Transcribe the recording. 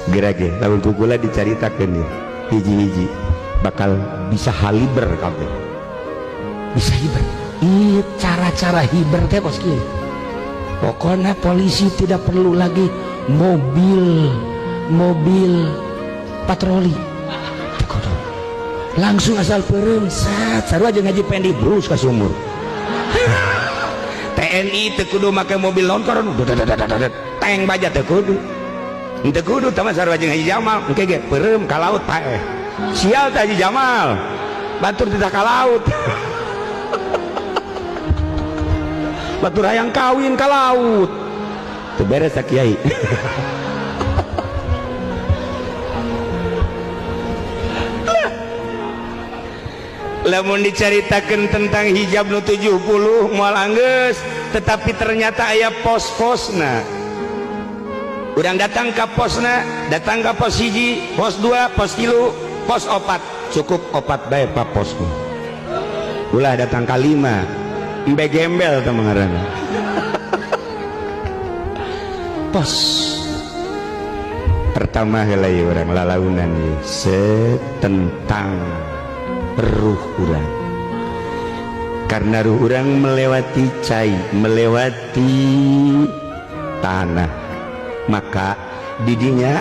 Geura ge lamun ku kula dicaritakeun ieu hiji-hiji bakal bisa haliber kabeh. Bisa hiber. Ieu cara-cara hiber teh kos kieu. Pokoknya polisi tidak perlu lagi mobil mobil patroli. Langsung asal peureum sat sarua jeung Haji Pendi brus ka sumur. TNI teu kudu make mobil lonkor tank baja teu kudu. Teu kudu tah sarua jeung Haji Jamal engke ge peureum ka laut paeh. Sial teh Haji Jamal. Batur tidak ka laut. Batur hayang kawin ka laut. Teu beres ta kiai. Lamun dicaritakeun tentang hijab nu 70 moal anggeus, tetapi ternyata aya pos-posna. Urang datang ka posna, datang ka pos 1, pos 2, pos 3, pos 4. Cukup 4 bae pa posna. Ulah datang ka 5. Embe gembel teh ngaranna. Pos pertama heula ieu urang lalaunan ieu tentang ruh urang. Karena ruh urang melewati cai, melewati tanah, maka didinya